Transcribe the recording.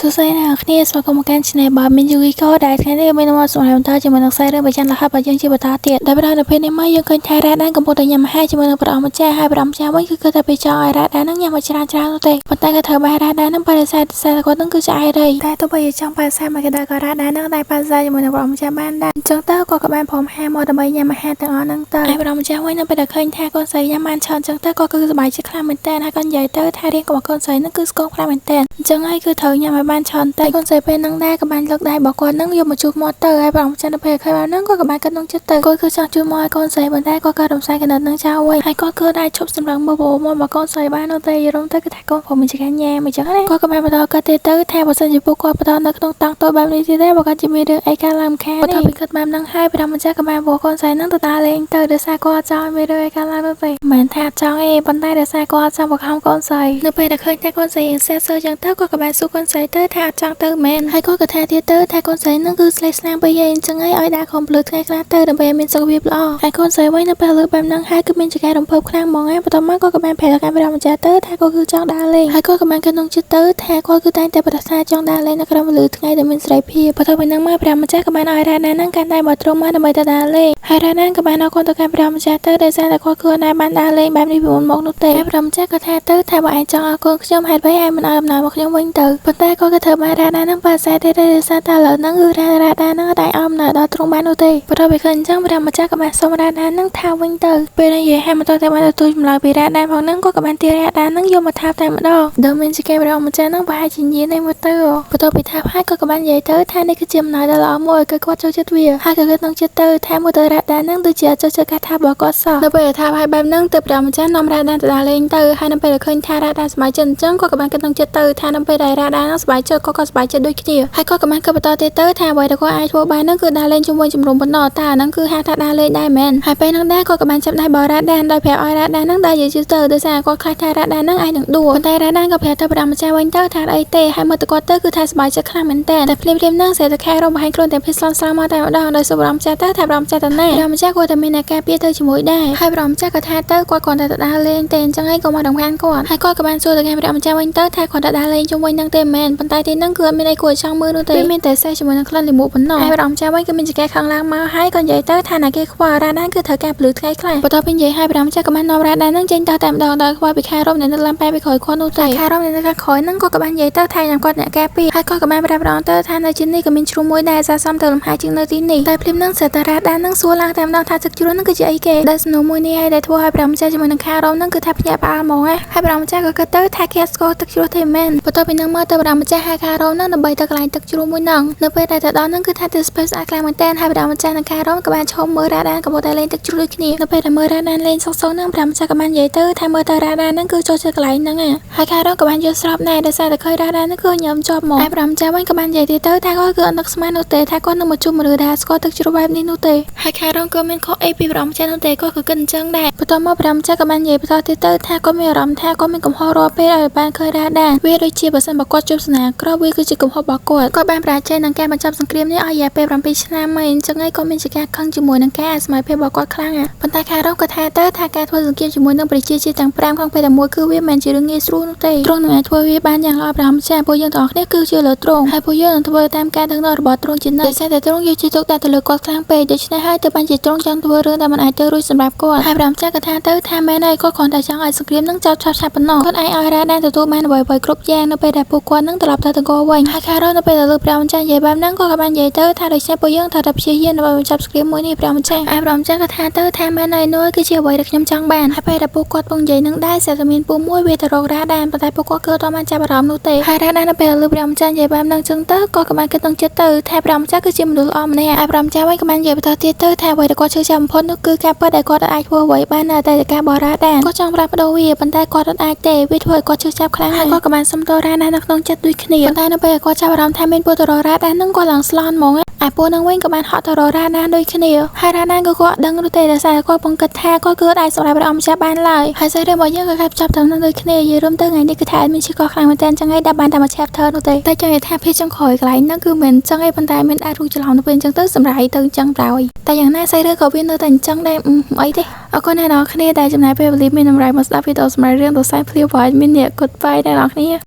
សួស្តីអ្នកនរគ្នាស្វាគមន៍មកកាន់ Channel របស់មាន Yugiko ដែលថ្ងៃនេះមានមកសម្រាប់បន្តជាមួយនឹងខ្សែរឿងប្រច័ណ្ឌលហិតរបស់យើងជាបន្តទៀតដោយបន្តនៅពេលនេះមកយើងឃើញថារ៉ាដានកំពុងតែញ៉ាំអាហារជាមួយនឹងព្រះអង្គម្ចាស់ហើយព្រះអង្គម្ចាស់វិញគឺគាត់តែពេលចង់ឲ្យរ៉ាដាននឹងញ៉ាំឲ្យច្រើនច្រើននោះទេប៉ុន្តែក៏ត្រូវបានរ៉ាដាននឹងបដិសេធសារគាត់នឹងគឺឆ្អែតហើយតែទោះបីជាចង់បដិសេធមកក៏ដោយក៏រ៉ាដាននឹងได้បដិសេធជាមួយនឹងព្រះអង្គម្ចាស់បានដែរអញ្ចឹងទៅគាត់ក៏បានព្រមហាមកដើម្បីញ៉ាំអាហារទាំងអស់ហ្នឹងទៅហើយព្រះអង្គម្ចាស់វិញនៅពេលដែលឃើញថាកូនស្រីញ៉ាំបានច្រើនអញ្ចឹងទៅគាត់គឺសប្បាយចិត្តខ្លាំងមែនទែនហើយគាត់និយាយទៅថារាងរបស់កូនស្រីនឹងគឺស្គមខ្លាំងមែនទែនអញ្ចឹងហើយគឺត្រូវញ៉ាំឲ្យបានច្រើនទៅកូនស្រីពេលហ្នឹងដែរក៏បានលើកដៃរបស់គាត់នឹងយកមកជូតមាត់ទៅហើយព្រះអង្គម្ចាស់នៅពេលឃើញបែបហ្នឹងគាត់ក៏បានគិតក្នុងចិត្តទៅគាត់គឺចង់ជូតមាត់ឲ្យកូនស្រីប៉ុន្តែគាត់ក៏រំសាយកណិតនឹងចោលវិញហើយគាត់គឺដែរឈប់សម្រឹងមើលមាត់របស់កូនស្រីបាននោះទេយល់ទៅគឺថាកូនព្រមមានជាការញ៉ាំអញ្ចឹងណាគាត់ក៏បានបន្តគិតទៀតទៅថាបើសិនជាពួកគាត់បន្តនៅក្នុងតង់តូចបែបនេះទៀតទេបើគាត់ជាមានរឿងអីកើតឡើងខានបន្ទាប់ពីគិតបែបហ្នឹងហើយព្រះម្ចាស់ក៏បានវល់កូនស្រីហ្នឹងទៅដើរលេងទៅដោយសារគាត់ចង់ឲ្យមានរឿងអីកើតឡើងនោះទេមិនមែនថាចង់ទេប៉ុន្តែដោយសារគាត់ចង់បង្ខំកូនស្រីនៅពេលដែលឃើញថាកូនស្រីអសេសសើចឹងទៅគាត់ក៏បានសួរកូនស្រីទៅថាអត់ចង់ទៅមែនហើយគាត់ក៏ថាទៀតទៅថាកូនស្រីហ្នឹងគឺស្លេកស្លាំងពេកហើយអញ្ចឹងហើយឲ្យដើរខំភ្លឺថ្ងៃខ្លះទៅដើម្បីឲ្យមានសុខភាពល្អហើយកូនស្រីវិញនៅពេលលើបែបហ្នឹងហើយគឺមានចង្កេះរំភើបខ្លាំងហ្មងហើយបន្ទាប់មកគាត់ក៏បានប្រាប់ទៅកាន់ព្រះម្ចាស់ទៅថាគាត់គឺចង់ដើរលេងហើយគាត់ក៏បានគិតក្នុងចិត្តទៅថាគាត់គឺតែងតែប្រាថ្នាចង់ដើរលេងនៅក្រោមពន្លឺថ្ងៃដែលមានសេរីភាពបន្ទាប់ពីហ្នឹងមកព្រះម្ចាស់ក៏បានឲ្យរ៉ាណាហ្នឹងកាន់ដៃមកទ្រង់មកដើម្បីទៅដើរលេងហើយរ៉ាណាក៏បានអរគុណទៅកាន់ព្រះម្ចាស់ទៅដោយសារតែគាត់គឺអត់បានដើរលេងបែបនេះពីមុនមកនោះទេហើយព្រះម្ចាស់ក៏ថាទៅថាបើឯងចង់អរគុណខ្ញុំហេតុអ្វីឯងមិនឲ្យអំណោយមកខ្ញុំវិញទៅប៉ុន្តែគាត់ក៏ធ្វើបានរ៉ាណាហ្នឹងបដិសេធទេដោយសារតែឥឡូវហ្នឹងគឺរ៉ារ៉ាដាហ្នឹងអត់អាចឲ្យអំណោយដល់ទ្រង់បាននោះទេបន្ទាប់ពីឃើញអញ្ចឹងព្រះម្ចាស់ក៏បានសុំរ៉ាដាហ្នឹងថាវិញទៅពេលនិយាយហើយមិនទាន់តែបានទទួលចម្លើយពីរ៉ាដាផងហ្នឹងគាត់ក៏បានទារ៉ាដាហ្នឹងយកមកថាបតែម្ដងដើមមានជាគេព្រះម្ចាស់ហ្នឹងប្រហែលជាញៀនឯងមកទៅបន្ទាប់ពីថាបហើយគាត់ក៏បាននិយាយទៅថានេះគឺជាអំណោយដ៏ល្អមួយគឺគាត់ចូលចិត្តវាហើយក៏គិតក្នុងចិត្តទៅថាមើលទៅរ៉ាដាហ្នឹងដូចជាចូលចិត្តការថាបរបស់គាត់សោះនៅពេលថាបហើយបែបហ្នឹងទៅព្រះម្ចាស់នាំរ៉ាដាទៅដើរលេងទៅហើយនៅពេលដែលឃើញថារ៉ាដាសប្បាយចិត្តអញ្ចឹងគាត់ក៏បានគិតក្នុងចិត្តទៅថានៅពេលដែលរ៉ាដាហ្នឹងសប្បាយចិត្តគាត់ក៏សប្បាយចិត្តដូចគ្នាហើយគាត់ក៏បានគិតបន្តទៀតទៅថាអ្វីដែលគាត់អាចធ្វើបានហ្នឹងគឺដើរលេងជាមួយជំរំប៉ុណ្ណោះតើអាហ្នឹងគឺហៅថាដើរលេងដែរមែនហើយពេលហ្នឹងដែរគាត់ក៏បានចាប់ដៃរបស់រ៉ាដាដោយប្រាប់ឲ្យរ៉ាដាហ្នឹងដើរយឺតទៅដោយសារគាត់ខ្លាចថារ៉ាដាហ្នឹងអាចនឹងដួលប៉ុន្តែរ៉ាដាក៏ប្រាប់ទៅព្រះម្ចាស់វិញទៅថាអីទេហើយមើលទៅគាត់ទៅគឺថាសប្បាយចិត្តខ្លាំងមែនតើតែភ្លាមៗហ្នឹងស្រីតែខែរំបង្ហាញខ្លួនតែភេទស្លន់ស្លោមកតែម្ដងដោយសួរព្រះម្ចាស់ទៅថាព្រះម្ចាស់ទៅណាព្រះម្ចាស់គាត់តែមានអ្នកការពារទៅជាមួយដែរហើយព្រះម្ចាស់ក៏ថាទៅគាត់គ្រាន់តែទៅដើរលេងទេអញ្ចឹងឯងក៏មករំខានគាត់ហើយគាត់ក៏បានសួរទៅកាន់ព្រះម្ចាស់វិញទៅថាគ្រាន់តែដើរលេងជុំវិញហ្នឹងទេមែនប៉ុន្តែទីហ្នឹងគឺអត់មានអីគួរឲ្យចង់មើលនោះទេវាមានតែសេះជាមួយនឹងក្លិនលាមកប៉ុណ្ណោះហើយព្រះម្ចាស់វិញគឺមានចង្កេះខឹងឡើងមកហើយក៏និយាយទៅថាណាគេខ្វល់រ៉ាដានគឺត្រូវការពលឺថ្ងៃខ្លះបន្ទាប់ពីនិយាយហើយព្រះម្ចាស់ក៏បាននាំរ៉ាដានហ្នឹងចេញទៅតែម្ដងដោយខ្វល់ពីខារ៉ុមដែលនៅឡើងប៉ែពីក្រោយគាត់នោះទេខារ៉ុមដែលនៅខាងក្រោយហ្នឹងគាត់ក៏បាននិយាយទៅថាយ៉ាងគាត់អ្នកការពារហើយគាត់ក៏បានប្រាប់ព្រះអង្គទៅថានៅជានេះក៏មានជ្រុះមួយដែរស័ក្តិសមទៅលំហែជាងនៅទីនេះតែភ្លាមហ្នឹងសេតារ៉ាដានហ្នឹងសួរឡើងតែម្ដងថាទឹកជ្រោះហ្នឹងគឺជាអីគេដែលសំណួរមួយនេះហើយដែលធ្វើឲ្យព្រះម្ចាស់ជាមួយនឹងខារ៉ុមហ្នឹងគឺថាភ្ញាក់ផ្អើលហ្មងណាហើយព្រះម្ចាស់ក៏គិតទៅថាគេអត់ស្គាល់ទឹកជ្រោះទេមែនបន្ទាប់ពីហ្នឹងមកទៅព្រះម្ចាស់ហៅខារ៉ុមហ្នឹងដើម្បីទៅកន្លែងទឹកជ្រោះមួយហ្នឹងនៅពេលដែលទៅដល់ហ្នឹងគឺថាទេសភាពស្អាតខ្លាំងមែនទែនហើយព្រះម្ចាស់និងខារ៉ុមក៏បានឈប់មើលរ៉ាដានកំពុងតែលេងទឹកជ្រោះដូចគ្នានៅពេលដែលមើលរ៉ាដានលេងសុកសុកហ្នឹងព្រះម្ចាស់ក៏បាននិយាយទៅថាមើលទៅរ៉ាដានហ្នឹងគឺចូលចិត្តកន្លែងហ្នឹងហើយខារ៉ុមក៏បានយល់ស្របដែរដោយសារតែឃើញរ៉ាដានហ្នឹងគឺញ៉ាំជាប់មកហើយព្រះម្ចាស់វិញក៏បាននិយាយទៀតទៅថាគាត់គឺអត់នឹកស្មាននោះទេថាគាត់នឹងមកជួបមនុស្សដែលស្គាល់ទឹកជ្រោះបែបនេះនោះទេហើយខារ៉ុមក៏មានខុសអីពីព្រះម្ចាស់នោះទេគាត់ក៏គិតអញ្ចឹងដែរបន្ទាប់មកព្រះម្ចាស់ក៏បាននិយាយបន្តទៀតទៅថាគាត់មានអារម្មណ៍ថាគាត់មានកំហុសរាល់ពេលឲ្យបានឃើញរ៉ាដានវាដូចជាបើសិនបើគាត់ជួបស្នាក្រវាគឺជាកំហុសរបស់គាត់គាត់បានប្រាជ័យនឹងការបញ្ចប់សង្គ្រាមនេះអស់រយៈពេល7ឆ្នាំហើយអញ្ចឹងហើយក៏មានជាការខឹងជាមួយនឹងការអសមត្ថភាពរបស់គាត់ខ្លាំងប៉ុន្តែខារ៉ុក៏ថាទៅថាការធ្វើសង្គ្រាមជាមួយនឹងប្រជាជាតិទាំង5ក្នុងពេលតែមួយគឺវាមិនមែនជារឿងងាយស្រួលនោះទេទ្រង់នឹងអាចធ្វើវាបានយ៉ាងល្អព្រះម្ចាស់ពួកយើងទាំងអស់គ្នាគឺជាលើទ្រង់ហើយពួកយើងនឹងធ្វើតាមការដឹកនាំរបស់ទ្រង់ជានិច្ចដោយសារតែទ្រង់យកចិត្តទុកដាក់ទៅលើគាត់ខ្លាំងពេកដូច្នេះហើយទើបបានជាទ្រង់ចង់ធ្វើរឿងដែលមិនអាចទៅរួចសម្រាប់គាត់ហើយព្រះម្ចាស់ក៏ថាទៅថាមែនហើយគាត់គ្រាន់តែចង់ឲ្យសង្គ្រាមនឹងចប់ឆាប់ៗប៉ុណ្ណោះគាត់អាចឲ្យរ៉ាដានទទួលបានអ្វីៗគ្រប់យ៉ាងនៅពេលដែលពួកគាត់នឹងត្រឡប់ទៅតង្គរវិញហើយខារ៉ូនៅពេលដែលលើព្រះម្ចាស់និយាយបែបហ្នឹងគាត់ក៏បាននិយាយទៅថាដូច្នេះពួកយើងត្រូវតែព្យាយាមដើម្បីបញ្ចប់សង្គ្រាមមួយនេះព្រះម្ចាស់ហើយព្រះម្ចាស់ក៏ថាទៅថាមែនហើយនោះគឺជាអ្វីដែលខ្ញុំចង់បានហើយពេលដែលពួកគាត់ពងនិយាយនឹងដែរស្រាប់តែមានពូមួយវាទៅរករ៉ាដានប៉ុន្តែពួកគាត់គឺអត់បានចាប់អារម្មណ៍នោះទេហើយរ៉ាដាននៅពេលលើព្រះម្ចាស់និយាយបែបហ្នឹងចឹងទៅគាត់ក៏បានគិតក្នុងចិត្តទៅថាព្រះម្ចាស់គឺជាមនុស្សល្អម្នាក់ហើយព្រះម្ចាស់វិញក៏បាននិយាយបន្តទៀតទៅថាអ្វីដែលគាត់ជឿជាក់បំផុតនោះគឺការពិតដែលគាត់អាចធ្វើអ្វីបាននៅតែការបរ៉ាដានគាត់ចង់ផ្លាស់ប្ដូរវាប៉ុន្តែគាត់អត់អាចទេវាធ្វើឲ្យគាត់ជឿចាប់ខ្លាំងហើយគាត់ក៏បានសុំទោសរ៉ាដាននៅក្នុងចិត្តដូចគ្នាប៉ុន្តែនៅពេលគាត់ចាប់អារម្មណ៍ថាមានពូទៅរករ៉ាដានហ្នឹងគាត់ឡើងស្លន់ហ្មងឯពូនឹងវិញក៏បានហក់ទៅរករ៉ាដានដូចគ្នាហើយរ៉ាដានក៏គាត់ដឹងនោះទេដោយសារគាត់ពងគិតថាគាត់គឺអាចសម្រាប់ព្រះអង្គម្ចាស់បានឡើយហើយសាច់រឿងរបស់យើងក៏កាប់ចាប់ទៅនឹងដូចគ្នានិយាយរួមទៅថ្ងៃនេះគឺថាអត់មានឈឺកខ្លាំងមែនទែនចឹងឯងដាក់បានតែមួយ chapter នោះទេតែចង់និយាយថាភាគចុងក្រោយកន្លែងហ្នឹងគឺមិនចឹងឯងប៉ុន្តែមានអាចរូបច្រឡំទៅវិញចឹងទៅសម្រាប់ទៅចឹងប្រោយតែយ៉ាងណាសាច់រឿងក៏វានៅតែអញ្ចឹងដែរអីទេអរគុណអ្នកនរគ្នាដែលចំណាយពេលវេលាមានតម្លៃមកស្ដាប់វីដេអូសម្រាប់រឿងដ៏សែនភ្លាវប្រហែលមានអ្នក Goodbye អ្នកនរគ្នា។